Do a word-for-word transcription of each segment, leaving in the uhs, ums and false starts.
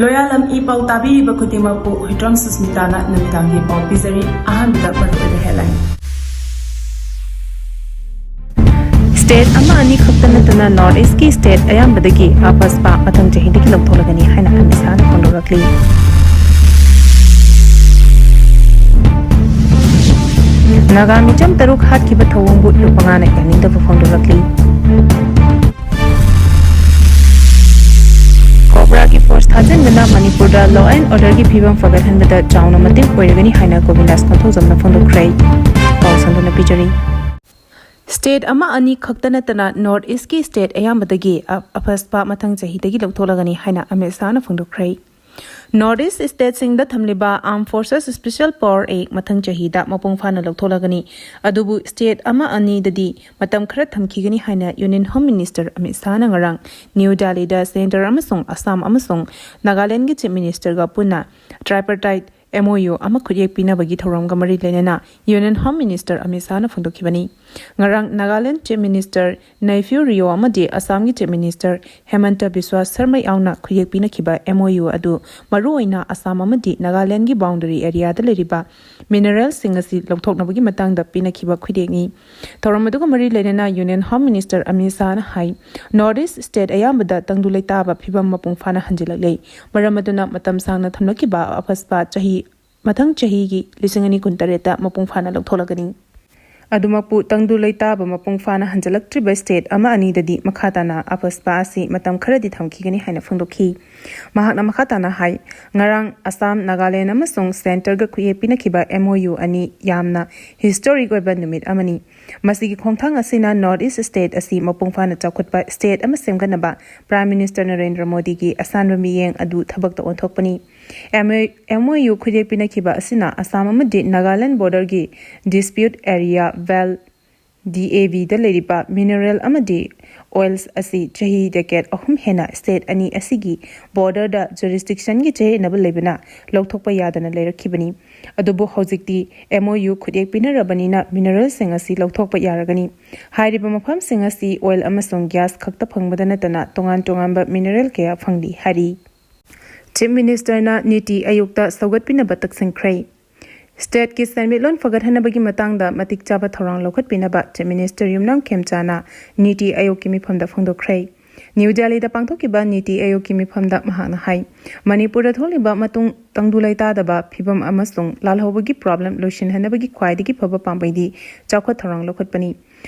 ꯂꯣꯌꯥꯂꯝ E ꯄꯥꯎ ꯇꯥꯕꯤꯔꯤꯕ ꯈꯨꯗꯤꯡꯃꯛꯄꯨ ꯍꯨꯏꯗ꯭ꯔꯣꯝ ꯁꯨꯁꯃꯤꯇꯥꯅ ꯅꯨꯃꯤꯗꯥꯡꯒꯤ ꯄꯥꯎ ꯄꯤꯖꯔꯤ꯫ ꯑꯍꯥꯟꯕꯗ ꯃꯔꯨꯑꯣꯏꯕ headline꯫ ꯁ꯭ꯇꯦꯠ ꯑꯃ ꯑꯅꯤ ꯈꯛꯇ ꯅꯠꯇꯅ ꯅꯣꯔꯠ ꯏꯁꯀꯤ ꯁ꯭ꯇꯦꯠ ꯑꯌꯥꯝꯕꯗꯒꯤ ꯑꯄꯁꯄꯥ ꯃꯊꯪ ꯆꯍꯤꯗꯒꯤ ꯂꯧꯊꯣꯛꯂꯒꯅꯤ ꯍꯥꯏꯅ ꯑꯃꯤꯠ ꯁꯥꯍꯅ ꯐꯣꯡꯗꯣꯔꯛꯂꯤ꯫ ꯅꯥꯒꯥ ꯃꯤꯆꯝ ꯇꯔꯨꯛ ꯍꯥꯠꯈꯤꯕ ꯊꯧꯑꯣꯡꯕꯨ ꯂꯨꯞ ꯃꯉꯥꯅ ꯌꯥꯅꯤꯡꯗꯕ ꯐꯣꯡꯗꯣꯔꯛꯂꯤ꯫ ꯀꯣꯕ꯭ꯔꯥꯒꯤ ꯐꯣꯔꯁ ꯊꯥꯖꯤꯟꯕꯅ ꯃꯅꯤꯄꯨꯔꯗ law and orderꯒꯤ ꯐꯤꯕꯝ ꯐꯒꯠꯍꯟꯕꯗ ꯆꯥꯎꯅ ꯃꯇꯦꯡ ꯑꯣꯏꯔꯒꯅꯤ ꯍꯥꯏꯅ ꯒꯣꯕꯤꯟꯗꯥꯁ ꯀꯣꯟꯊꯧꯖꯝꯅ ꯐꯣꯡꯗꯣꯛꯈ꯭ꯔꯦ꯫ ꯄꯥꯎ ꯁꯟꯗꯣꯛꯅ ꯄꯤꯖꯔꯤ꯫ ꯁ꯭ꯇꯦꯠ ꯑꯃ ꯑꯅꯤ ꯈꯛꯇ ꯅꯠꯇꯅ ꯅꯣꯔꯠ ꯏꯁꯀꯤ ꯁ꯭ꯇꯦꯠ ꯑꯌꯥꯝꯕꯗꯒꯤ ꯑ-, ꯑꯐꯁꯄꯥ ꯃꯊꯪ ꯆꯍꯤꯗꯒꯤ ꯂꯧꯊꯣꯛꯂꯒꯅꯤ ꯍꯥꯏꯅ ꯑꯃꯤꯠ ꯁꯥꯍꯅ ꯐꯣꯡꯗꯣꯛꯈ꯭ꯔꯦ꯫ ꯅꯣꯔꯠ ꯏꯁ ꯁ꯭ꯇꯦꯠꯁꯤꯡꯗ ꯊꯝꯂꯤꯕ Armed Forces Special Power Act ꯃꯊꯪ ꯆꯍꯤꯗ ꯃꯄꯨꯡ ꯐꯥꯅ ꯂꯧꯊꯣꯛꯂꯒꯅꯤ꯫ ꯑꯗꯨꯕꯨ ꯁ꯭ꯇꯦꯠ ꯑꯃ ꯑꯅꯤꯗꯗꯤ ꯃꯇꯝ ꯈꯔ ꯊꯝꯈꯤꯒꯅꯤ ꯍꯥꯏꯅ Union Home Minister ꯑꯃꯤꯠ ꯁꯥꯍꯅ ꯉꯔꯥꯡ ꯅ꯭ꯌꯨ ꯗꯦꯜꯂꯤꯗ ꯁꯦꯟꯇꯔ ꯑꯃꯁꯨꯡ ꯑꯁꯥꯝ ꯑꯃꯁꯨꯡ ꯅꯥꯒꯥꯂꯦꯟꯗꯒꯤ Chief Ministerꯒ ꯄꯨꯟꯅ tripartite MOU ꯑꯃ ꯈꯨꯠꯌꯦꯛ ꯄꯤꯅꯕꯒꯤ ꯊꯧꯔꯝꯒ ꯃꯔꯤ ꯂꯩꯅꯅ Union Home Minister ꯑꯃꯤꯠ ꯁꯥꯍꯅ ꯐꯣꯡꯗꯣꯛꯈꯤꯕꯅꯤ꯫ ꯉꯔꯥꯡ ꯅꯥꯒꯥꯂꯦꯟꯗ Chief Minister ꯅꯩꯐ꯭ꯌꯨ ꯔꯤꯑꯣ ꯑꯃꯗꯤ ꯑꯁꯥꯝꯒꯤ Chief Minister ꯍꯦꯃꯟꯇ ꯕꯤꯁ꯭ꯋꯥ ꯁꯔꯃ ꯌꯥꯎꯅ ꯈꯨꯠꯌꯦꯛ ꯄꯤꯅꯈꯤꯕ MOU ꯑꯗꯨ ꯃꯔꯨꯑꯣꯏꯅ ꯑꯁꯥꯝ ꯑꯃꯗꯤ ꯅꯥꯒꯥꯂꯦꯟꯗꯒꯤ boundary areaꯗ ꯂꯩꯔꯤꯕ mineralꯁꯤꯡ ꯑꯁꯤ ꯂꯧꯊꯣꯛꯅꯕꯒꯤ ꯃꯇꯥꯡꯗ ꯄꯤꯅꯈꯤꯕ ꯈꯨꯠꯌꯦꯛꯅꯤ꯫ ꯊꯧꯔꯝ ꯑꯗꯨꯒ ꯃꯔꯤ ꯂꯩꯅꯅ Union Home Minister ꯑꯃꯤꯠ ꯁꯥꯍꯅ ꯍꯥꯏ, ꯅꯣꯔꯠ ꯏꯁ ꯁ꯭ꯇꯦꯠ ꯑꯌꯥꯝꯕꯗ ꯇꯪꯗꯨ ꯂꯩꯇꯥꯕ ꯐꯤꯕꯝ ꯃꯄꯨꯡ ꯐꯥꯅ ꯍꯟꯖꯤꯜꯂꯛꯂꯦ꯫ ꯃꯔꯝ ꯑꯗꯨꯅ ꯃꯇꯝ ꯁꯥꯡꯅ ꯊꯝꯂꯛꯈꯤꯕ ꯑꯐꯁꯄꯥ ꯆꯍꯤ, ꯃꯊꯪ ꯆꯍꯤꯒꯤ ꯂꯤꯁꯤꯡ ꯑꯅꯤ ꯀꯨꯟꯇꯔꯦꯠꯇ ꯃꯄꯨꯡ ꯐꯥꯅ ꯂꯧꯊꯣꯛꯂꯒꯅꯤ꯫ ꯑꯗꯨꯃꯛꯄꯨ ꯇꯪꯗꯨ ꯂꯩꯇꯥꯕ ꯃꯄꯨꯡ ꯐꯥꯅ ꯍꯟꯖꯤꯜꯂꯛꯇ꯭ꯔꯤꯕ ꯁ꯭ꯇꯦꯠ ꯑꯃ ꯑꯅꯤꯗꯗꯤ ꯃꯈꯥ ꯇꯥꯅ ꯑꯐꯁꯄꯥ ꯑꯁꯤ ꯃꯇꯝ ꯈꯔꯗꯤ ꯊꯝꯈꯤꯒꯅꯤ ꯍꯥꯏꯅ ꯐꯣꯡꯗꯣꯛꯈꯤ꯫ ꯃꯍꯥꯛꯅ ꯃꯈꯥ ꯇꯥꯅ ꯍꯥꯏ, ꯉꯔꯥꯡ ꯑꯁꯥꯝ, ꯅꯥꯒꯥꯂꯦꯟꯗ ꯑꯃꯁꯨꯡ ꯁꯦꯟꯇꯔꯒ ꯈꯨꯠꯌꯦꯛ ꯄꯤꯅꯈꯤꯕ MOU ꯑꯅꯤ ꯌꯥꯝꯅ historic ꯑꯣꯏꯕ ꯅꯨꯃꯤꯠ ꯑꯃꯅꯤ꯫ ꯃꯁꯤꯒꯤ ꯈꯣꯡꯊꯥꯡ ꯑꯁꯤꯅ ꯅꯣꯔꯠ ꯏꯁ ꯁ꯭ꯇꯦꯠ ꯑꯁꯤ ꯃꯄꯨꯡ ꯐꯥꯅ ꯆꯥꯎꯈꯠꯄ ꯁ꯭ꯇꯦꯠ ꯑꯃ ꯁꯦꯝꯒꯠꯅꯕ Prime Minister ꯅꯔꯦꯟꯗ꯭ꯔ ꯃꯣꯗꯤꯒꯤ ꯑꯁꯥꯟꯕ ꯃꯤꯠꯌꯦꯡ ꯑꯗꯨ ꯊꯕꯛꯇ ꯑꯣꯟꯊꯣꯛꯄꯅꯤ꯫ MOU ꯈꯨꯠꯌꯦꯛ ꯄꯤꯅꯈꯤꯕ ꯑꯁꯤꯅ ꯑꯁꯥꯝ ꯑꯃꯗꯤ ꯅꯥꯒꯥꯂꯦꯟ borderꯒꯤ dispute area well, DAVꯗ ꯂꯩꯔꯤꯕ mineral ꯑꯃꯗꯤ oils ꯑꯁꯤ ꯆꯍꯤ decade ꯑꯍꯨꯝ ꯍꯦꯟꯅ ꯁ꯭ꯇꯦꯠ ꯑꯅꯤ ꯑꯁꯤꯒꯤ borderꯗ jurisdictionꯒꯤ ꯆꯌꯦꯠꯅꯕ ꯂꯩꯕꯅ ꯂꯧꯊꯣꯛꯄ ꯌꯥꯗꯅ ꯂꯩꯔꯛꯈꯤꯕꯅꯤ꯫ ꯑꯗꯨꯕꯨ ꯍꯧꯖꯤꯛꯇꯤ MOU ꯈꯨꯠꯌꯦꯛ ꯄꯤꯅꯔꯕꯅꯤꯅ mineralꯁꯤꯡ ꯑꯁꯤ ꯂꯧꯊꯣꯛꯄ ꯌꯥꯔꯒꯅꯤ꯫ ꯍꯥꯏꯔꯤꯕ ꯃꯐꯝꯁꯤꯡ ꯑꯁꯤ oil ꯑꯃꯁꯨꯡ gas ꯈꯛꯇ ꯐꯪꯕꯗ ꯅꯠꯇꯅ ꯇꯣꯉꯥꯟ ꯇꯣꯉꯥꯟꯕ mineral ꯀꯌꯥ ꯐꯪꯂꯤ ꯍꯥꯏꯔꯤ꯫ Chief Ministerꯅ ꯅꯤꯇꯤ ꯑꯌꯣꯒꯇ ꯁꯧꯒꯠꯄꯤꯅꯕ ꯇꯛꯁꯤꯟꯈ꯭ꯔꯦ꯫ Stateꯀꯤ ꯁꯦꯟꯃꯤꯠꯂꯣꯟ ꯐꯒꯠꯍꯟꯅꯕꯒꯤ ꯃꯇꯥꯡꯗ ꯃꯇꯤꯛ ꯆꯥꯕ ꯊꯧꯔꯥꯡ ꯂꯧꯈꯠꯄꯤꯅꯕ Chief Minister ꯌꯨꯝꯅꯥꯝ ꯈꯦꯝꯆꯥꯅ ꯅꯤꯇꯤ ꯑꯌꯣꯒꯀꯤ ꯃꯤꯐꯝꯗ ꯐꯣꯡꯗꯣꯛꯈ꯭ꯔꯦ꯫ ꯅ꯭ꯌꯨ ꯗꯦꯜꯂꯤꯗ ꯄꯥꯡꯊꯣꯛꯈꯤꯕ ꯅꯤꯇꯤ ꯑꯌꯣꯒꯀꯤ ꯃꯤꯐꯝꯗ ꯃꯍꯥꯛꯅ ꯍꯥꯏ, ꯃꯅꯤꯄꯨꯔꯗ ꯊꯣꯛꯂꯤꯕ ꯃꯇꯨꯡ ꯇꯪꯗꯨ ꯂꯩꯇꯥꯗꯕ ꯐꯤꯕꯝ ꯑꯃꯁꯨꯡ ꯂꯥꯜꯍꯧꯕꯒꯤ problem ꯂꯣꯏꯁꯤꯟꯍꯟꯅꯕꯒꯤ ꯈ꯭ꯋꯥꯏꯗꯒꯤ ꯐꯕ ꯄꯥꯝꯕꯩꯗꯤ ꯆꯥꯎꯈꯠ ꯊꯧꯔꯥꯡ ꯂꯧꯈꯠꯄꯅꯤ꯫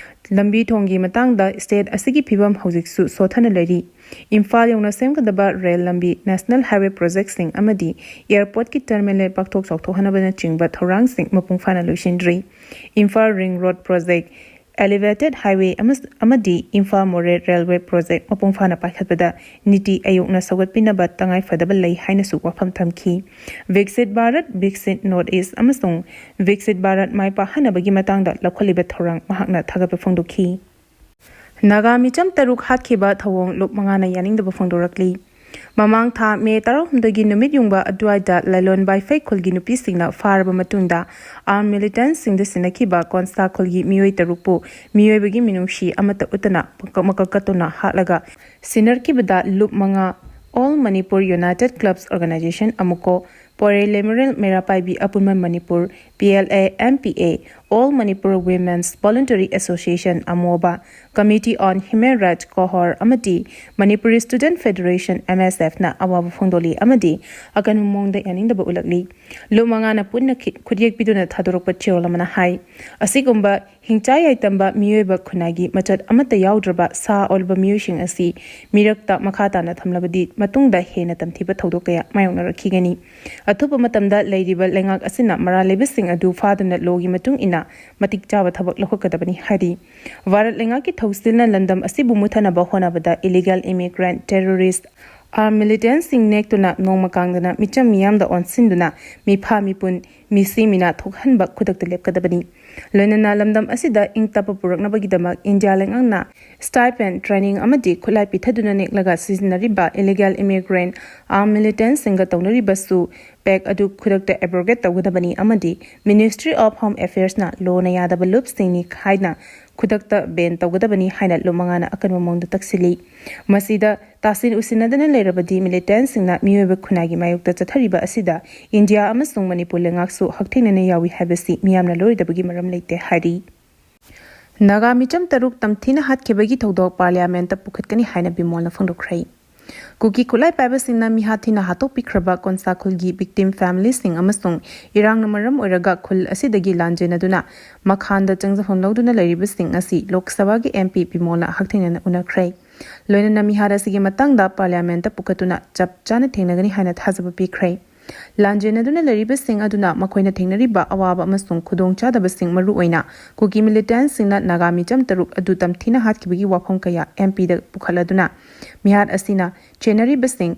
ꯂꯝꯕꯤ ꯊꯣꯡꯒꯤ ꯃꯇꯥꯡꯗ state ꯑꯁꯤꯒꯤ ꯐꯤꯕꯝ ꯍꯧꯖꯤꯛꯁꯨ ꯁꯣꯊꯅ ꯂꯩꯔꯤ꯫ ꯏꯝꯐꯥꯜ ꯌꯧꯅ ꯁꯦꯝꯒꯗꯕ ꯔꯦꯜ ꯂꯝꯕꯤ, National Highway projectꯁꯤꯡ ꯑꯃꯗꯤ airportꯀꯤ terminal ꯄꯥꯛꯊꯣꯛ ꯆꯥꯎꯊꯣꯛꯍꯟꯅꯕꯅꯆꯤꯡꯕ ꯊꯧꯔꯥꯡꯁꯤꯡ ꯃꯄꯨꯡ ꯐꯥꯅ ꯂꯣꯏꯁꯤꯟꯗ꯭ꯔꯤ꯫ Imphal Ring Road project, Elevated Highway ꯑꯃꯁ-, ꯑꯃꯗꯤ ꯏꯝꯐꯥꯜ ꯃꯣꯔꯦ railway project ꯃꯄꯨꯡ ꯐꯥꯅ ꯄꯥꯏꯈꯠꯄꯗ ꯅꯤꯇꯤ ꯑꯌꯣꯒꯅ ꯁꯧꯒꯠꯄꯤꯅꯕ ꯇꯉꯥꯏ ꯐꯗꯕ ꯂꯩ ꯍꯥꯏꯅꯁꯨ ꯋꯥꯐꯝ ꯊꯝꯈꯤ꯫ Viksit Bharat, Viksit North East ꯑꯃꯁꯨꯡ Viksit Bharat ꯃꯥꯏ ꯄꯥꯛꯍꯟꯅꯕꯒꯤ ꯃꯇꯥꯡꯗ ꯂꯧꯈꯠꯂꯤꯕ ꯊꯧꯔꯥꯡ ꯃꯍꯥꯛꯅ ꯊꯥꯒꯠꯄ ꯐꯣꯡꯗꯣꯛꯈꯤ꯫ ꯅꯥꯒꯥ ꯃꯤꯆꯝ ꯇꯔꯨꯛ ꯍꯥꯠꯈꯤꯕ ꯊꯧꯑꯣꯡ ꯂꯨꯞ ꯃꯉꯥꯅ ꯌꯥꯅꯤꯡꯗꯕ ꯐꯣꯡꯗꯣꯔꯛꯂꯤ꯫ ꯃꯃꯥꯡ ꯊꯥ ꯃꯦ ꯇꯔꯥꯍꯨꯝꯗꯣꯏꯒꯤ ꯅꯨꯃꯤꯠ ꯌꯨꯡꯕ ꯑꯗꯨꯋꯥꯏꯗ ꯂꯥꯏꯂꯣꯟ ꯕꯥꯏꯐꯩ ꯈꯨꯜꯒꯤ ꯅꯨꯄꯤꯁꯤꯡꯅ ꯐꯥꯔꯕ ꯃꯇꯨꯡꯗ armed militantꯁꯤꯡꯗ ꯁꯤꯟꯅꯈꯤꯕ ꯀꯣꯟꯁꯥ ꯈꯨꯜꯒꯤ ꯃꯤꯑꯣꯏ ꯇꯔꯨꯛꯄꯨ ꯃꯤꯑꯣꯏꯕꯒꯤ ꯃꯤꯅꯨꯡꯁꯤ ꯑꯃꯠꯇ ꯎꯠꯇꯅ ꯄꯪꯀꯛ ꯃꯀꯛ ꯀꯠꯇꯨꯅ ꯍꯥꯠꯂꯒ ꯁꯤꯟꯅꯔꯛꯈꯤꯕꯗ ꯂꯨꯞ ꯃꯉꯥ, All Manipur United Clubs Organisation, ꯑꯃꯨꯀꯣ, ꯄꯣꯏꯔꯩ Leimarel ꯃꯩꯔꯥ ꯄꯥꯏꯕꯤ ꯑꯄꯨꯟꯕ Manipur, P L A M P A, All Manipur Women's Voluntary Association, ꯑꯃꯣꯕ, Committee on Human Rights, ꯀꯣꯍꯣꯔ, ꯑꯃꯗꯤ Manipuri Student Federation, M S Fꯅ ꯑꯋꯥꯕ ꯐꯣꯡꯗꯣꯛꯂꯤ ꯑꯃꯗꯤ ꯑꯀꯟꯕ ꯃꯑꯣꯡꯗ ꯌꯥꯅꯤꯡꯗꯕ ꯎꯠꯂꯛꯂꯤ꯫ ꯂꯨꯞ ꯃꯉꯥꯅ ꯄꯨꯟꯅ ꯈꯤ-, ꯈꯨꯠꯌꯦꯛ ꯄꯤꯗꯨꯅ ꯊꯥꯗꯣꯔꯛꯄ ꯆꯦꯔꯣꯜ ꯑꯃꯅ ꯍꯥꯏ, ꯑꯁꯤꯒꯨꯝꯕ ꯍꯤꯡꯆꯥ ꯌꯥꯏꯇꯝꯕ ꯃꯤꯑꯣꯏꯕ ꯈꯨꯟꯅꯥꯏꯒꯤ ꯃꯆꯠ ꯑꯃꯠꯇ ꯌꯥꯎꯗ꯭ꯔꯕ ꯁꯥ ꯑꯣꯜꯂꯕ ꯃꯤꯑꯣꯏꯁꯤꯡ ꯑꯁꯤ ꯃꯤꯔꯛꯇ ꯃꯈꯥ ꯇꯥꯅ ꯊꯝꯂꯕꯗꯤ ꯃꯇꯨꯡꯗ ꯍꯦꯟꯅ ꯇꯝꯊꯤꯕ ꯊꯧꯗꯣꯛ ꯀꯌꯥ ꯃꯥꯌꯣꯛꯅꯔꯛꯈꯤꯒꯅꯤ꯫ ꯑꯊꯨꯕ ꯃꯇꯝꯗ ꯂꯩꯔꯤꯕ ꯂꯩꯉꯥꯛ ꯑꯁꯤꯅ ꯃꯔꯥꯜ ꯂꯩꯕꯁꯤꯡ ꯑꯗꯨ ꯐꯥꯗꯨꯅ ꯂꯣꯒꯤ ꯃꯇꯨꯡ ꯏꯟꯅ ꯃꯇꯤꯛ ꯆꯥꯕ ꯊꯕꯛ ꯂꯧꯈꯠꯀꯗꯕꯅꯤ ꯍꯥꯏꯔꯤ꯫ ꯚꯥꯔꯠ ꯂꯩꯉꯥꯛꯀꯤ ꯊꯧꯁꯤꯜꯅ ꯂꯝꯗꯝ ꯑꯁꯤꯕꯨ ꯃꯨꯠꯊꯅꯕ ꯍꯣꯠꯅꯕꯗ illegal immigrant, terrorist, armed militantꯁꯤꯡ ꯅꯦꯛꯇꯨꯅ ꯅꯣꯡꯃ ꯀꯥꯡꯗꯅ ꯃꯤꯆꯝ ꯃꯤꯌꯥꯝꯗ ꯑꯣꯟꯁꯤꯟꯗꯨꯅ ꯃꯤꯐꯥ ꯃꯤꯄꯨꯟ, ꯃꯤꯁꯤ ꯃꯤꯅꯥ ꯊꯣꯛꯍꯟꯕ ꯈꯨꯗꯛꯇ ꯂꯦꯞꯀꯗꯕꯅꯤ꯫ ꯂꯣꯏꯅꯅ ꯂꯝꯗꯝ ꯑꯁꯤꯗ ꯏꯪ ꯇꯞꯄ ꯄꯨꯔꯛꯅꯕꯒꯤꯗꯃꯛ ꯏꯟꯗꯤꯌꯥ ꯂꯩꯉꯥꯛꯅ stipend, training ꯑꯃꯗꯤ ꯈꯨꯠꯂꯥꯏ ꯄꯤꯊꯗꯨꯅ ꯅꯦꯛꯂꯒ ꯁꯤꯖꯤꯟꯅꯔꯤꯕ illegal immigrant, armed militantꯁꯤꯡꯒ ꯇꯧꯅꯔꯤꯕꯁꯨ pact ꯑꯗꯨ ꯈꯨꯗꯛꯇ abrogate ꯇꯧꯒꯗꯕꯅꯤ ꯑꯃꯗꯤ Ministry of Home Affairsꯅ ꯂꯣꯅ ꯌꯥꯗꯕ ꯂꯨꯞꯁꯤꯡꯅꯤ ꯍꯥꯏꯅ ꯈꯨꯗꯛꯇ ꯕꯦꯟ ꯇꯧꯒꯗꯕꯅꯤ ꯍꯥꯏꯅ ꯂꯨꯞ ꯃꯉꯥꯅ ꯑꯀꯟꯕ ꯃꯑꯣꯡꯗ ꯇꯛꯁꯤꯜꯂꯤ꯫ ꯃꯁꯤꯗ ꯇꯥꯁꯤꯟ ꯎꯁꯤꯟꯅꯗꯅ ꯂꯩꯔꯕꯗꯤ ꯃꯤꯂꯤꯇꯦꯟꯁꯤꯡꯅ ꯃꯤꯑꯣꯏꯕ ꯈꯨꯟꯅꯥꯏꯒꯤ ꯃꯥꯌꯣꯛꯇ ꯆꯠꯊꯔꯤꯕ ꯑꯁꯤꯗ ꯏꯟꯗꯤꯌꯥ ꯑꯃꯁꯨꯡ ꯃꯅꯤꯄꯨꯔ ꯂꯩꯉꯥꯛꯁꯨ ꯍꯛꯊꯦꯡꯅꯅ ꯌꯥꯎꯏ ꯍꯥꯏꯕꯁꯤ ꯃꯤꯌꯥꯝꯅ ꯂꯧꯔꯣꯏꯗꯕꯒꯤ ꯃꯔꯝ ꯂꯩꯇꯦ ꯍꯥꯏꯔꯤ꯫ ꯅꯥꯒꯥ ꯃꯤꯆꯝ ꯇꯔꯨꯛ ꯇꯝꯊꯤꯅ ꯍꯥꯠꯈꯤꯕꯒꯤ ꯊꯧꯗꯣꯛ ꯄꯥꯔꯂꯤꯌꯥꯃꯦꯟꯠꯇ ꯄꯨꯈꯠꯀꯅꯤ ꯍꯥꯏꯅ ꯕꯤꯃꯣꯜꯅ ꯐꯣꯡꯗꯣꯛꯈ꯭ꯔꯦ꯫ ꯀꯨꯀꯤ ꯈꯨꯠꯂꯥꯏ ꯄꯥꯏꯕꯁꯤꯡꯅ ꯃꯤꯍꯥꯠ ꯊꯤꯅ ꯍꯥꯠꯇꯣꯛꯄꯤꯈ꯭ꯔꯕ ꯀꯣꯟꯁꯥ ꯈꯨꯜꯒꯤ ꯚꯤꯛꯇꯤꯝ ꯐꯦꯃꯤꯂꯤꯁꯤꯡ ꯑꯃꯁꯨꯡ ꯏꯔꯥꯡꯅ ꯃꯔꯝ ꯑꯣꯏꯔꯒ ꯈꯨꯜ ꯑꯁꯤꯗꯒꯤ ꯂꯥꯟꯖꯦꯟꯅꯗꯨꯅ ꯃꯈꯥꯟꯗ ꯆꯪꯖꯐꯝ ꯂꯧꯗꯨꯅ ꯂꯩꯔꯤꯕꯁꯤꯡ ꯑꯁꯤ ꯂꯣꯛ ꯁꯚꯥꯒꯤ ꯑꯦꯝ ꯄꯤ ꯕꯤꯃꯣꯜꯅ ꯍꯛꯊꯦꯡꯅꯅ ꯎꯅꯈ꯭ꯔꯦ꯫ ꯂꯣꯏꯅꯅ ꯃꯤꯍꯥꯠ ꯑꯁꯤꯒꯤ ꯃꯇꯥꯡꯗ ꯄꯥꯔꯂꯤꯌꯥꯃꯦꯟꯠꯇ ꯄꯨꯈꯠꯇꯨꯅ ꯆꯞ ꯆꯥꯅ ꯊꯦꯡꯅꯒꯅꯤ ꯍꯥꯏꯅ ꯊꯥꯖꯕ ꯄꯤꯈ꯭ꯔꯦ꯫ ꯂꯥꯟꯖꯦꯟꯅꯗꯨꯅ ꯂꯩꯔꯤꯕꯁꯤꯡ ꯑꯗꯨꯅ ꯃꯈꯣꯏꯅ ꯊꯦꯡꯅꯔꯤꯕ ꯑꯋꯥꯕ ꯑꯃꯁꯨꯡ ꯈꯨꯗꯣꯡꯆꯥꯗꯕꯁꯤꯡ, ꯃꯔꯨꯑꯣꯏꯅ ꯀꯨꯀꯤ ꯃꯤꯂꯤꯇꯦꯟꯁꯤꯡꯅ ꯅꯥꯒꯥ ꯃꯤꯆꯝ ꯇꯔꯨꯛ ꯑꯗꯨ ꯇꯝꯊꯤꯅ ꯍꯥꯠꯈꯤꯕꯒꯤ ꯋꯥꯐꯝ ꯀꯌꯥ ꯑꯦꯝ ꯄꯤꯗ ꯄꯨꯈꯠꯂꯗꯨꯅ, ꯃꯤꯍꯥꯠ ꯑꯁꯤꯅ ꯆꯦꯟꯅꯔꯤꯕꯁꯤꯡ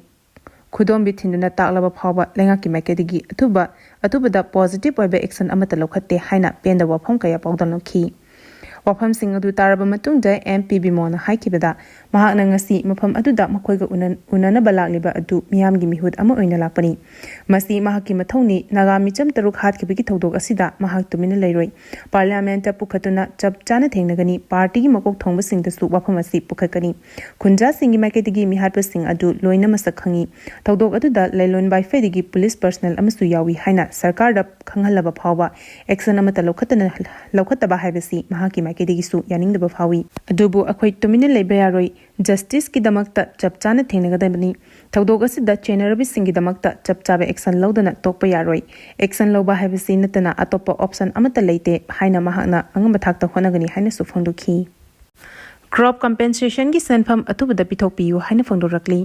ꯈꯨꯗꯣꯝꯕꯤ ꯊꯤꯟꯗꯨꯅ ꯇꯥꯛꯂꯕ ꯐꯥꯎꯕ ꯂꯩꯉꯥꯛꯀꯤ ꯃꯥꯏꯀꯩꯗꯒꯤ ꯑꯊꯨꯕ, ꯑꯊꯨꯕꯗ ꯄꯣꯖꯤꯇꯤꯚ ꯑꯣꯏꯕ ꯑꯦꯛꯁꯟ ꯑꯃꯠꯇ ꯂꯧꯈꯠꯇꯦ ꯍꯥꯏꯅ ꯄꯦꯟꯗꯕ ꯋꯥꯐꯝ ꯀꯌꯥ ꯄꯥꯎꯗꯝꯂꯛꯈꯤ꯫ ꯋꯥꯐꯝꯁꯤꯡ ꯑꯗꯨ ꯇꯥꯔꯕ ꯃꯇꯨꯡꯗ ꯑꯦꯝ ꯄꯤ ꯕꯤꯃꯣꯜꯅ ꯍꯥꯏꯈꯤꯕꯗ, ꯃꯍꯥꯛꯅ ꯉꯁꯤ ꯃꯐꯝ ꯑꯗꯨꯗ ꯃꯈꯣꯏꯒ ꯎꯅ-, ꯎꯅꯅꯕ ꯂꯥꯛꯂꯤꯕ ꯑꯗꯨ ꯃꯤꯌꯥꯝꯒꯤ ꯃꯤꯍꯨꯠ ꯑꯃ ꯑꯣꯏꯅ ꯂꯥꯛꯄꯅꯤ꯫ ꯃꯁꯤ ꯃꯍꯥꯛꯀꯤ ꯃꯊꯧꯅꯤ꯫ ꯅꯥꯒꯥ ꯃꯤꯆꯝ ꯇꯔꯨꯛ ꯍꯥꯠꯈꯤꯕꯒꯤ ꯊꯧꯗꯣꯛ ꯑꯁꯤꯗ ꯃꯍꯥꯛ ꯇꯨꯃꯤꯟꯅ ꯂꯩꯔꯣꯏ꯫ ꯄꯥꯔꯂꯤꯌꯥꯃꯦꯟꯠꯇ ꯄꯨꯈꯠꯇꯨꯅ ꯆꯞ ꯆꯥꯅ ꯊꯦꯡꯅꯒꯅꯤ꯫ ꯄꯥꯔꯇꯤꯒꯤ ꯃꯀꯣꯛ ꯊꯣꯡꯕꯁꯤꯡꯗꯁꯨ ꯋꯥꯐꯝ ꯑꯁꯤ ꯄꯨꯈꯠꯀꯅꯤ꯫ ꯈꯨꯟꯖꯥꯁꯤꯡꯒꯤ ꯃꯥꯏꯀꯩꯗꯒꯤ ꯃꯤꯍꯥꯠꯄꯁꯤꯡ ꯑꯗꯨ ꯂꯣꯏꯅ ꯃꯁꯛ ꯈꯪꯏ꯫ ꯊꯧꯗꯣꯛ ꯑꯗꯨꯗ ꯂꯩꯂꯣꯟ ꯋꯥꯏꯐꯩꯗꯒꯤ ꯄꯨꯂꯤꯁ ꯄꯔꯁꯅꯦꯜ ꯑꯃꯁꯨ ꯌꯥꯎꯏ ꯍꯥꯏꯅ ꯁꯔꯀꯥꯔꯗ ꯈꯪꯍꯜꯂꯕ ꯐꯥꯎꯕ ꯑꯦꯛꯁꯟ ꯑꯃꯠꯇ ꯂꯧꯈꯠꯇꯅ, ꯂꯧꯈꯠꯇꯕ ꯍꯥꯏꯕꯁꯤ ꯃꯍꯥꯛꯀꯤ ꯃꯥꯏꯀꯩꯗꯒꯤꯁꯨ ꯌꯥꯅꯤꯡꯗꯕ ꯐꯥꯎꯏ꯫ ꯑꯗꯨꯕꯨ ꯑꯩꯈꯣꯏ ꯇꯨꯃꯤꯟꯅ ꯂꯩꯕ ꯌꯥꯔꯣꯏ꯫ ꯖꯁꯇꯤꯁꯀꯤꯗꯃꯛꯇ ꯆꯞ ꯆꯥꯅ ꯊꯦꯡꯅꯒꯗꯕꯅꯤ꯫ ꯊꯧꯗꯣꯛ ꯑꯁꯤꯗ ꯆꯦꯟꯅꯔꯕꯁꯤꯡꯒꯤꯗꯃꯛꯇ ꯆꯞ ꯆꯥꯕ ꯑꯦꯛꯁꯟ ꯂꯧꯗꯅ ꯇꯣꯛꯄ ꯌꯥꯔꯣꯏ꯫ ꯑꯦꯛꯁꯟ ꯂꯧꯕ ꯍꯥꯏꯕꯁꯤ ꯅꯠꯇꯅ ꯑꯇꯣꯞꯄ ꯑꯣꯞꯁꯟ ꯑꯃꯠꯇ ꯂꯩꯇꯦ ꯍꯥꯏꯅ ꯃꯍꯥꯛꯅ ꯑꯉꯝꯕ ꯊꯥꯛꯇ ꯍꯣꯠꯅꯒꯅꯤ ꯍꯥꯏꯅꯁꯨ ꯐꯣꯡꯗꯣꯛꯈꯤ꯫ ꯀ꯭ꯔꯣꯞ ꯀꯝꯄꯦꯟꯁꯦꯁꯟꯒꯤ ꯁꯦꯟꯐꯝ ꯑꯊꯨꯕꯗ ꯄꯤꯊꯣꯛꯄꯤꯌꯨ ꯍꯥꯏꯅ ꯐꯣꯡꯗꯣꯔꯛꯂꯤ꯫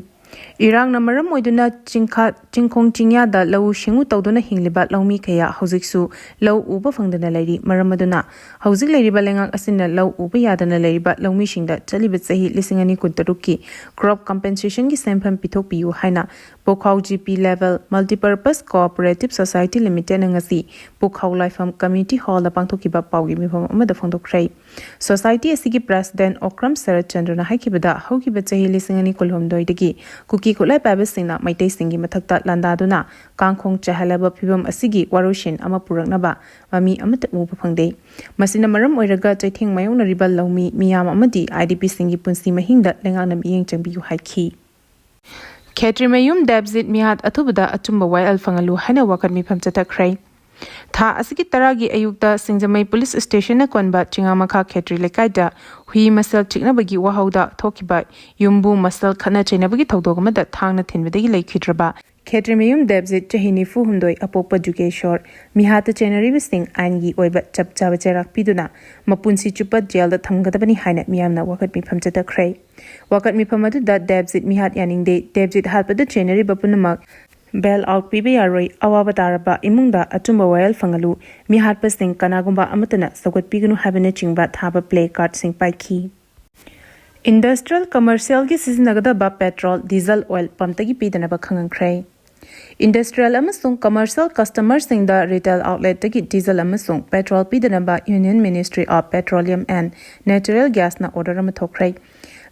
ꯏꯔꯥꯡꯅ ꯃꯔꯝ ꯑꯣꯏꯗꯨꯅ ꯆꯤꯡꯈꯥ-, ꯆꯤꯡꯈꯣꯡ ꯆꯤꯡꯌꯥꯗ ꯂꯧꯎ ꯁꯤꯡꯎ ꯇꯧꯗꯨꯅ ꯍꯤꯡꯂꯤꯕ ꯂꯧꯃꯤ ꯀꯌꯥ ꯍꯧꯖꯤꯛꯁꯨ ꯂꯧ ꯎꯕ ꯐꯪꯗꯅ ꯂꯩꯔꯤ꯫ ꯃꯔꯝ ꯑꯗꯨꯅ ꯍꯧꯖꯤꯛ ꯂꯩꯔꯤꯕ ꯂꯩꯉꯥꯛ ꯑꯁꯤꯅ ꯂꯧ ꯎꯕ ꯌꯥꯗꯅ ꯂꯩꯔꯤꯕ ꯂꯧꯃꯤꯁꯤꯡꯗ ꯆꯠꯂꯤꯕ ꯆꯍꯤ ꯂꯤꯁꯤꯡ ꯑꯅꯤ ꯀꯨꯟꯇꯔꯨꯛꯀꯤ ꯀ꯭ꯔꯣꯞ ꯀꯝꯄꯦꯟꯁꯦꯁꯟꯒꯤ ꯁꯦꯟꯐꯝ ꯄꯤꯊꯣꯛꯄꯤꯌꯨ ꯍꯥꯏꯅ Pokhao G P level multipurpose cooperative society ꯂꯤꯃꯤꯇꯦꯗꯅ ꯉꯁꯤ ꯄꯣꯈꯥꯎ ꯂꯥꯏꯐꯝ ꯀꯝꯃ꯭ꯌꯨꯅꯤꯇꯤ ꯍꯣꯜꯗ ꯄꯥꯡꯊꯣꯛꯈꯤꯕ ꯄꯥꯎꯒꯤ ꯃꯤꯐꯝ ꯑꯃꯗ ꯐꯣꯡꯗꯣꯛꯈ꯭ꯔꯦ꯫ ꯁꯣꯁꯥꯏꯇꯤ ꯑꯁꯤꯒꯤ ꯄ꯭ꯔꯦꯁꯤꯗꯦꯟꯠ ꯑꯣꯀ꯭ꯔꯝ ꯁꯔꯠ ꯆꯟꯗ꯭ꯔꯅ ꯍꯥꯏꯈꯤꯕꯗ, ꯍꯧꯈꯤꯕ ꯆꯍꯤ ꯂꯤꯁꯤꯡ ꯑꯅꯤ ꯀꯨꯟꯍꯨꯝꯗꯣꯏꯗꯒꯤ ꯀꯨꯀꯤ ꯈꯨꯠꯂꯥꯏ ꯄꯥꯏꯕꯁꯤꯡꯅ ꯃꯩꯇꯩꯁꯤꯡꯒꯤ ꯃꯊꯛꯇ ꯂꯥꯟꯗꯥꯗꯨꯅ ꯀꯥꯡꯈꯣꯡ ꯆꯥꯏꯍꯜꯂꯕ ꯐꯤꯕꯝ ꯑꯁꯤꯒꯤ ꯋꯥꯔꯣꯏꯁꯤꯟ ꯑꯃ ꯄꯨꯔꯛꯅꯕ ꯃꯃꯤ ꯑꯃꯠꯇ ꯎꯕ ꯐꯪꯗꯦ꯫ ꯃꯁꯤꯅ ꯃꯔꯝ ꯑꯣꯏꯔꯒ ꯆꯩꯊꯦꯡ ꯃꯥꯌꯣꯛꯅꯔꯤꯕ ꯂꯧꯃꯤ ꯃꯤꯌꯥꯝ ꯑꯃꯗꯤ IDPꯁꯤꯡꯒꯤ ꯄꯨꯟꯁꯤ ꯃꯍꯤꯡꯗ ꯂꯩꯉꯥꯛꯅ ꯃꯤꯠꯌꯦꯡ ꯆꯪꯕꯤꯌꯨ ꯍꯥꯏꯈꯤ꯫ ꯈꯦꯇ꯭ꯔꯤꯃꯌꯨꯝ ꯗꯦꯕꯖꯤꯠ ꯃꯤꯍꯥꯠ ꯑꯊꯨꯕꯗ ꯑꯆꯨꯝꯕ ꯋꯥꯌꯦꯜ ꯐꯪꯍꯜꯂꯨ ꯍꯥꯏꯅ ꯋꯥꯀꯠ ꯃꯤꯐꯝ ꯆꯠꯊꯈ꯭ꯔꯦ꯫ ꯊꯥ ꯑꯁꯤꯒꯤ ꯇꯔꯥꯒꯤ ꯑꯌꯨꯛꯇ ꯁꯤꯡꯖꯃꯩ ꯄꯨꯂꯤꯁ ꯁ꯭ꯇꯦꯁꯟꯅ ꯀꯣꯟꯕ ꯆꯤꯉꯥꯃꯈꯥ ꯈꯦꯇ꯭ꯔꯤ ꯂꯩꯀꯥꯏꯗ ꯍꯨꯏ ꯃꯁꯦꯜ ꯆꯤꯛꯅꯕꯒꯤ ꯋꯥꯍꯧꯗ ꯊꯣꯛꯈꯤꯕ ꯌꯨꯝꯕꯨ ꯃꯁꯦꯜ ꯈꯠꯅ ꯆꯩꯅꯕꯒꯤ ꯊꯧꯗꯣꯛ ꯑꯃꯗ ꯊꯥꯡꯅ ꯊꯤꯟꯕꯗꯒꯤ ꯂꯩꯈꯤꯗ꯭ꯔꯕ ꯈꯦꯇ꯭ꯔꯤꯃꯌꯨꯝ ꯗꯦꯕꯖꯤꯠ, ꯆꯍꯤ ꯅꯤꯐꯨ ꯍꯨꯝꯗꯣꯏ, ꯑꯄꯣꯛꯄ ꯖꯨꯒꯦꯁꯣꯔ, ꯃꯤꯍꯥꯠꯇ ꯆꯩꯅꯔꯤꯕꯁꯤꯡ ꯑꯥꯏꯟꯒꯤ ꯑꯣꯏꯕ ꯆꯞ ꯆꯥꯕ ꯆꯩꯔꯥꯛ ꯄꯤꯗꯨꯅ ꯃꯄꯨꯟꯁꯤ ꯆꯨꯞꯄ ꯖꯦꯜꯗ ꯊꯝꯒꯗꯕꯅꯤ ꯍꯥꯏꯅ ꯃꯤꯌꯥꯝꯅ ꯋꯥꯀꯠ ꯃꯤꯐꯝ ꯆꯠꯊꯈ꯭ꯔꯦ꯫ ꯋꯥꯀꯠ ꯃꯤꯐꯝ ꯑꯗꯨꯗ ꯗꯦꯕꯖꯤꯠ ꯃꯤꯍꯥꯠ ꯌꯥꯅꯤꯡꯗꯦ, ꯗꯦꯕꯖꯤꯠ ꯍꯥꯠꯄꯗ ꯆꯩꯅꯔꯤꯕ ꯄꯨꯝꯅꯃꯛ ꯕꯦꯜ ꯑꯥꯎꯠ ꯄꯤꯕ ꯌꯥꯔꯣꯏ, ꯑꯋꯥꯕ ꯇꯥꯔꯕ ꯏꯃꯨꯡꯗ ꯑꯆꯨꯝꯕ ꯋꯥꯌꯦꯜ ꯐꯪꯍꯜꯂꯨ, ꯃꯤꯍꯥꯠꯄꯁꯤꯡ ꯀꯅꯥꯒꯨꯝꯕ ꯑꯃꯠꯇꯅ ꯁꯧꯒꯠꯄꯤꯒꯅꯨ ꯍꯥꯏꯕꯅꯆꯤꯡꯕ ꯊꯥꯕ ꯄ꯭ꯂꯦ ꯀꯥꯔꯗꯁꯤꯡ ꯄꯥꯏꯈꯤ꯫ Industrial commercialꯒꯤ ꯁꯤꯖꯤꯟꯅꯒꯗꯕ petrol, diesel oil pumpꯇꯒꯤ ꯄꯤꯗꯅꯕ ꯈꯪꯍꯟꯈ꯭ꯔꯦ꯫ Industrial ꯑꯃꯁꯨꯡ commercial customerꯁꯤꯡꯗ retail outletꯇꯒꯤ diesel ꯑꯃꯁꯨꯡ petrol ꯄꯤꯗꯅꯕ Union Ministry of Petroleum and Natural Gasꯅ order ꯑꯃ ꯊꯣꯛꯈ꯭ꯔꯦ꯫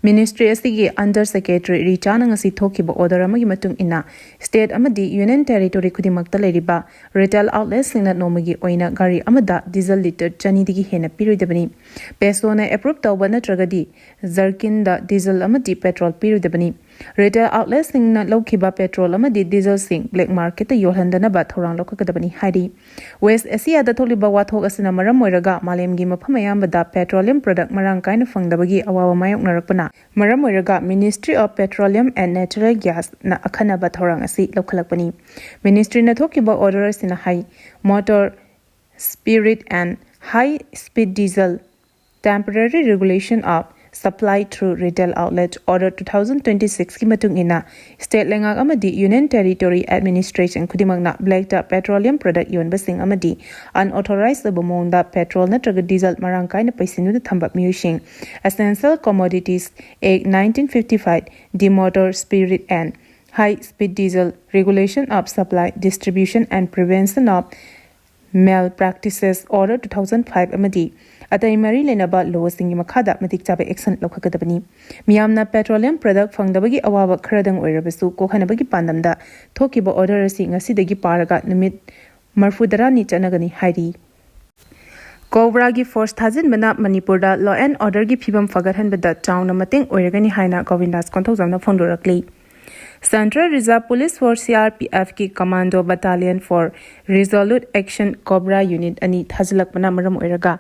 Ministry ꯑꯁꯤꯒꯤ Under Secretary ꯔꯤꯆꯥꯅ ꯉꯁꯤ ꯊꯣꯛꯈꯤꯕ order ꯑꯃꯒꯤ ꯃꯇꯨꯡ ꯏꯟꯅ, state ꯑꯃꯗꯤ Union Territory ꯈꯨꯗꯤꯡꯃꯛꯇ ꯂꯩꯔꯤꯕ retail outletꯁꯤꯡꯅ ꯅꯣꯡꯃꯒꯤ ꯑꯣꯏꯅ ꯒꯥꯔꯤ ꯑꯃꯗ diesel litre ꯆꯅꯤꯗꯒꯤ ꯍꯦꯟꯅ ꯄꯤꯔꯣꯏꯗꯕꯅꯤ꯫ PESOꯅ approve ꯇꯧꯕ ꯅꯠꯇ꯭ꯔꯒꯗꯤ jerrycanꯗ diesel ꯑꯃꯗꯤ petrol ꯄꯤꯔꯣꯏꯗꯕꯅꯤ꯫ Retail outletꯁꯤꯡꯅ ꯂꯧꯈꯤꯕ petrol ꯑꯃꯗꯤ dieselꯁꯤꯡ black marketꯇ ꯌꯣꯜꯍꯟꯗꯅꯕ ꯊꯧꯔꯥꯡ ꯂꯧꯈꯠꯀꯗꯕꯅꯤ ꯍꯥꯏꯔꯤ꯫ West Asiaꯗ ꯊꯣꯛꯂꯤꯕ ꯋꯥꯊꯣꯛ ꯑꯁꯤꯅ ꯃꯔꯝ ꯑꯣꯏꯔꯒ ꯃꯥꯂꯦꯝꯒꯤ ꯃꯐꯝ ꯑꯌꯥꯝꯕꯗ petroleum product ꯃꯔꯥꯡ ꯀꯥꯏꯅ ꯐꯪꯗꯕꯒꯤ ꯑꯋꯥꯕ ꯃꯥꯌꯣꯛꯅꯔꯛꯄꯅ ꯃꯔꯝ ꯑꯣꯏꯔꯒ Ministry of Petroleum and Natural Gasꯅ ꯑꯈꯟꯅꯕ ꯊꯧꯔꯥꯡ ꯑꯁꯤ ꯂꯧꯈꯠꯂꯛꯄꯅꯤ꯫ Ministryꯅ ꯊꯣꯛꯈꯤꯕ order ꯑꯁꯤꯅ ꯍꯥꯏ, motor spirit and high speed diesel temporary regulation of supply through retail outlet order two thousand twenty-sixꯀꯤ ꯃꯇꯨꯡ ꯏꯟꯅ, state ꯂꯩꯉꯥꯛ ꯑꯃꯗꯤ Union Territory administration ꯈꯨꯗꯤꯡꯃꯛꯅ blackꯇ petroleum product ꯌꯣꯟꯕꯁꯤꯡ ꯑꯃꯗꯤ unauthorized ꯑꯣꯏꯕ ꯃꯑꯣꯡꯗ petrol ꯅꯠꯇ꯭ꯔꯒ diesel ꯃꯔꯥꯡ ꯀꯥꯏꯅ ꯄꯩꯁꯤꯟꯗꯨꯅ ꯊꯝꯕ ꯃꯤꯑꯣꯏꯁꯤꯡ Essential Commodities Act nineteen fifty-five, the Motor Spirit and High Speed Diesel Regulation of Supply, Distribution and Prevention of Malpractices Order two thousand five ꯑꯃꯗꯤ ꯑꯇꯩ ꯃꯔꯤ ꯂꯩꯅꯕ ꯂꯣꯁꯤꯡꯒꯤ ꯃꯈꯥꯗ ꯃꯇꯤꯛ ꯆꯥꯕ ꯑꯦꯛꯁꯟ ꯂꯧꯈꯠꯀꯗꯕꯅꯤ꯫ ꯃꯤꯌꯥꯝꯅ ꯄꯦꯇ꯭ꯔꯣꯂꯤꯌꯝ ꯄ꯭ꯔꯗꯛ ꯐꯪꯗꯕꯒꯤ ꯑꯋꯥꯕ ꯈꯔꯗꯪ ꯑꯣꯏꯔꯕꯁꯨ ꯀꯣꯛꯍꯟꯅꯕꯒꯤ ꯄꯥꯟꯗꯝꯗ ꯊꯣꯛꯈꯤꯕ ꯑꯣꯔꯗꯔ ꯑꯁꯤ ꯉꯁꯤꯗꯒꯤ ꯄꯥꯔꯒ ꯅꯨꯃꯤꯠ ꯃꯔꯤꯐꯨꯇꯔꯥꯅꯤ ꯆꯠꯅꯒꯅꯤ ꯍꯥꯏꯔꯤ꯫ ꯀꯣꯕ꯭ꯔꯥꯒꯤ ꯐꯣꯔꯁ ꯊꯥꯖꯤꯟꯕꯅ ꯃꯅꯤꯄꯨꯔꯗ law and orderꯒꯤ ꯐꯤꯕꯝ ꯐꯒꯠꯍꯟꯕꯗ ꯆꯥꯎꯅ ꯃꯇꯦꯡ ꯑꯣꯏꯔꯒꯅꯤ ꯍꯥꯏꯅ ꯒꯣꯕꯤꯟꯗꯥꯁ ꯀꯣꯟꯊꯧꯖꯝꯅ ꯐꯣꯡꯗꯣꯔꯛꯂꯤ꯫ Central Reserve Police Force, CRPFꯀꯤ Commando Battalion for Resolute Action Cobra Unit ꯑꯅꯤ ꯊꯥꯖꯤꯜꯂꯛꯄꯅ ꯃꯔꯝ ꯑꯣꯏꯔꯒ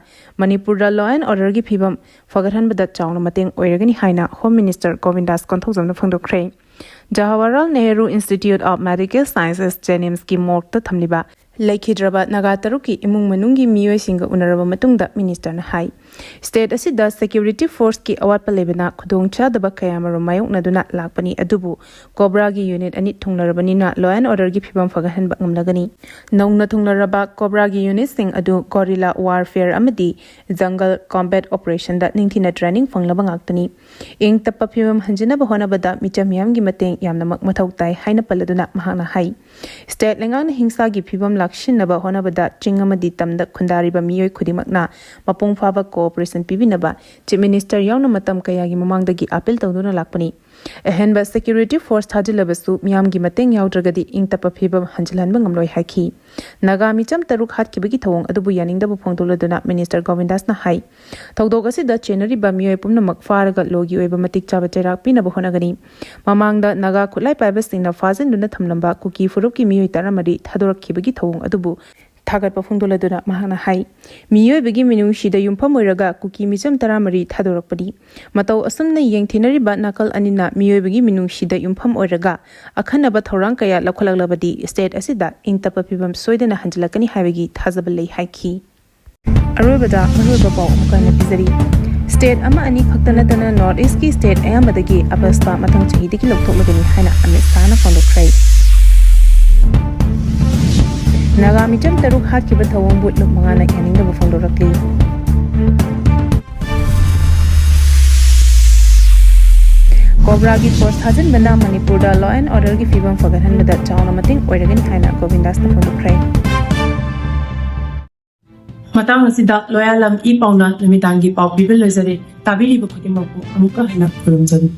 ꯃꯅꯤꯄꯨꯔꯗ law and orderꯒꯤ ꯐꯤꯕꯝ ꯐꯒꯠꯍꯟꯕꯗ ꯆꯥꯎꯅ ꯃꯇꯦꯡ ꯑꯣꯏꯔꯒꯅꯤ ꯍꯥꯏꯅ Home Minister ꯒꯣꯕꯤꯟꯗꯥꯁ ꯀꯣꯟꯊꯧꯖꯝꯅ ꯐꯣꯡꯗꯣꯛꯈ꯭ꯔꯦ꯫ Jawaharlal Nehru Institute of Medical Sciences, JNIMSꯀꯤ morgueꯇ ꯊꯝꯂꯤꯕ ꯂꯩꯈꯤꯗ꯭ꯔꯕ ꯅꯥꯒꯥ ꯇꯔꯨꯛꯀꯤ ꯏꯃꯨꯡ ꯃꯅꯨꯡꯒꯤ ꯃꯤꯑꯣꯏꯁꯤꯡꯒ ꯎꯅꯔꯕ ꯃꯇꯨꯡꯗ ministerꯅ ꯍꯥꯏ, state ꯑꯁꯤꯗ security forceꯀꯤ ꯑꯋꯥꯠꯄ ꯂꯩꯕꯅ ꯈꯨꯗꯣꯡꯆꯥꯗꯕ ꯀꯌꯥꯃꯔꯨꯝ ꯃꯥꯌꯣꯛꯅꯗꯨꯅ ꯂꯥꯛꯄꯅꯤ, ꯑꯗꯨꯕꯨ ꯀꯣꯕ꯭ꯔꯥꯒꯤ unit ꯑꯅꯤ ꯊꯨꯡꯂꯔꯕꯅꯤꯅ law and orderꯒꯤ ꯐꯤꯕꯝ ꯐꯒꯠꯍꯟꯕ ꯉꯝꯂꯒꯅꯤ꯫ ꯅꯧꯅ ꯊꯨꯡꯂꯔꯕ ꯀꯣꯕ꯭ꯔꯥꯒꯤ unitꯁꯤꯡ ꯑꯗꯨ guerrilla warfare ꯑꯃꯗꯤ jungle combat operationꯗ ꯅꯤꯡꯊꯤꯅ training ꯐꯪꯂꯕ ꯉꯥꯛꯇꯅꯤ꯫ ꯏꯪ ꯇꯞꯄ ꯐꯤꯕꯝ ꯍꯟꯖꯤꯟꯅꯕ ꯍꯣꯠꯅꯕꯗ ꯃꯤꯆꯝ ꯃꯤꯌꯥꯝꯒꯤ ꯃꯇꯦꯡ ꯌꯥꯝꯅꯃꯛ ꯃꯊꯧ ꯇꯥꯏ ꯍꯥꯏꯅ ꯄꯜꯂꯗꯨꯅ ꯃꯍꯥꯛꯅ ꯍꯥꯏ, state ꯂꯩꯉꯥꯛꯅ ꯍꯤꯡꯁꯥꯒꯤ ꯐꯤꯕꯝ ꯂꯥꯛꯁꯤꯟꯅꯕ ꯍꯣꯠꯅꯕꯗ ꯆꯤꯡ ꯑꯃꯗꯤ ꯇꯝꯗ ꯈꯨꯟꯗꯥꯔꯤꯕ ꯃꯤꯑꯣꯏ ꯈꯨꯗꯤꯡꯃꯛꯅ ꯃꯄꯨꯡ ꯐꯥꯕ cooperation ꯄꯤꯕꯤꯅꯕ Chief Minister ꯌꯥꯎꯅ ꯃꯇꯝ ꯀꯌꯥꯒꯤ ꯃꯃꯥꯡꯗꯒꯤ appeal ꯇꯧꯗꯨꯅ ꯂꯥꯛꯄꯅꯤ꯫ ꯑꯍꯦꯟꯕ security force ꯊꯥꯖꯤꯜꯂꯕꯁꯨ ꯃꯤꯌꯥꯝꯒꯤ ꯃꯇꯦꯡ ꯌꯥꯎꯗ꯭ꯔꯒꯗꯤ ꯏꯪ ꯇꯞꯄ ꯐꯤꯕꯝ ꯍꯟꯖꯤꯜꯍꯟꯕ ꯉꯝꯂꯣꯏ ꯍꯥꯏꯈꯤ꯫ ꯅꯥꯒꯥ ꯃꯤꯆꯝ ꯇꯔꯨꯛ ꯍꯥꯠꯈꯤꯕꯒꯤ ꯊꯧꯑꯣꯡ ꯑꯗꯨꯕꯨ ꯌꯥꯅꯤꯡꯗꯕ ꯐꯣꯡꯗꯣꯛꯂꯗꯨꯅ minister ꯒꯣꯕꯤꯟꯗꯥꯁꯅ ꯍꯥꯏ, ꯊꯧꯗꯣꯛ ꯑꯁꯤꯗ ꯆꯦꯟꯅꯔꯤꯕ ꯃꯤꯑꯣꯏ ꯄꯨꯝꯅꯃꯛ ꯐꯥꯔꯒ lawꯒꯤ ꯑꯣꯏꯕ ꯃꯇꯤꯛ ꯆꯥꯕ ꯆꯩꯔꯥꯛ ꯄꯤꯅꯕ ꯍꯣꯠꯅꯒꯅꯤ꯫ ꯃꯃꯥꯡꯗ ꯅꯥꯒꯥ ꯈꯨꯠꯂꯥꯏ ꯄꯥꯏꯕꯁꯤꯡꯅ ꯐꯥꯖꯤꯟꯗꯨꯅ ꯊꯝꯂꯝꯕ ꯀꯨꯀꯤ ꯐꯨꯔꯨꯞꯀꯤ ꯃꯤꯑꯣꯏ ꯇꯔꯥꯃꯔꯤ ꯊꯥꯗꯣꯔꯛꯈꯤꯕꯒꯤ ꯊꯧꯑꯣꯡ ꯑꯗꯨꯕꯨ ꯊꯥꯒꯠꯄ ꯐꯣꯡꯗꯣꯛꯂꯗꯨꯅ ꯃꯍꯥꯛꯅ ꯍꯥꯏ, ꯃꯤꯑꯣꯏꯕꯒꯤ ꯃꯤꯅꯨꯡꯁꯤꯗ ꯌꯨꯝꯐꯝ ꯑꯣꯏꯔꯒ ꯀꯨꯀꯤ ꯃꯤꯆꯝ ꯇꯔꯥꯃꯔꯤ ꯊꯥꯗꯣꯔꯛꯄꯅꯤ꯫ ꯃꯇꯧ ꯑꯁꯨꯝꯅ ꯌꯦꯡꯊꯤꯅꯔꯤꯕ ꯅꯥꯀꯜ ꯑꯅꯤꯅ ꯃꯤꯑꯣꯏꯕꯒꯤ ꯃꯤꯅꯨꯡꯁꯤꯗ ꯌꯨꯝꯐꯝ ꯑꯣꯏꯔꯒ ꯑꯈꯟꯅꯕ ꯊꯧꯔꯥꯡ ꯀꯌꯥ ꯂꯧꯈꯠꯂꯛꯂꯕꯗꯤ state ꯑꯁꯤꯗ ꯏꯪ ꯇꯞꯄ ꯐꯤꯕꯝ ꯁꯣꯏꯗꯅ ꯍꯟꯖꯤꯜꯂꯛꯀꯅꯤ ꯍꯥꯏꯕꯒꯤ ꯊꯥꯖꯕ ꯂꯩ ꯍꯥꯏꯈꯤ꯫ ꯑꯔꯣꯏꯕꯗ ꯃꯔꯨꯑꯣꯏꯕ ꯄꯥꯎ ꯑꯃꯨꯛꯀ ꯍꯟꯅ ꯄꯤꯖꯔꯤ꯫ State ꯑꯃ ꯑꯅꯤ ꯈꯛꯇ ꯅꯠꯇꯅ North Eastꯀꯤ state ꯑꯌꯥꯝꯕꯗꯒꯤ AFSPA ꯃꯊꯪ ꯆꯍꯤꯗꯒꯤ ꯂꯧꯊꯣꯛꯂꯒꯅꯤ ꯍꯥꯏꯅ ꯑꯃꯤꯠ ꯁꯥꯍꯅ ꯐꯣꯡꯗꯣꯛꯈ꯭ꯔꯦ꯫ ꯅꯥꯒꯥ ꯃꯤꯆꯝ ꯇꯔꯨꯛ ꯍꯥꯠꯈꯤꯕ ꯊꯧꯑꯣꯡꯕꯨ ꯂꯨꯞ ꯃꯉꯥꯅ ꯌꯥꯅꯤꯡꯗꯕ ꯐꯣꯡꯗꯣꯔꯛꯂꯤ꯫ ꯀꯣꯕ꯭ꯔꯥꯒꯤ force ꯊꯥꯖꯤꯟꯕꯅ ꯃꯅꯤꯄꯨꯔꯗ law and orderꯒꯤ ꯐꯤꯕꯝ ꯐꯒꯠꯍꯟꯕꯗ ꯆꯥꯎꯅ ꯃꯇꯦꯡ ꯑꯣꯏꯔꯒꯅꯤ ꯍꯥꯏꯅ ꯒꯣꯕꯤꯟꯗꯥꯁꯅ ꯐꯣꯡꯗꯣꯛꯈ꯭ꯔꯦ꯫ ꯃꯇꯥꯡ ꯑꯁꯤꯗ ꯂꯣꯌꯥꯂꯝ ꯏ ꯄꯥꯎꯅ ꯅꯨꯃꯤꯗꯥꯡꯒꯤ ꯄꯥꯎ ꯄꯤꯕ ꯂꯣꯏꯖꯔꯦ꯫ ꯇꯥꯕꯤꯔꯤꯕ ꯈꯨꯗꯤꯡꯃꯛꯄꯨ ꯑꯃꯨꯛꯀ ꯍꯟꯅ ꯈꯨꯔꯨꯝꯖꯔꯤ꯫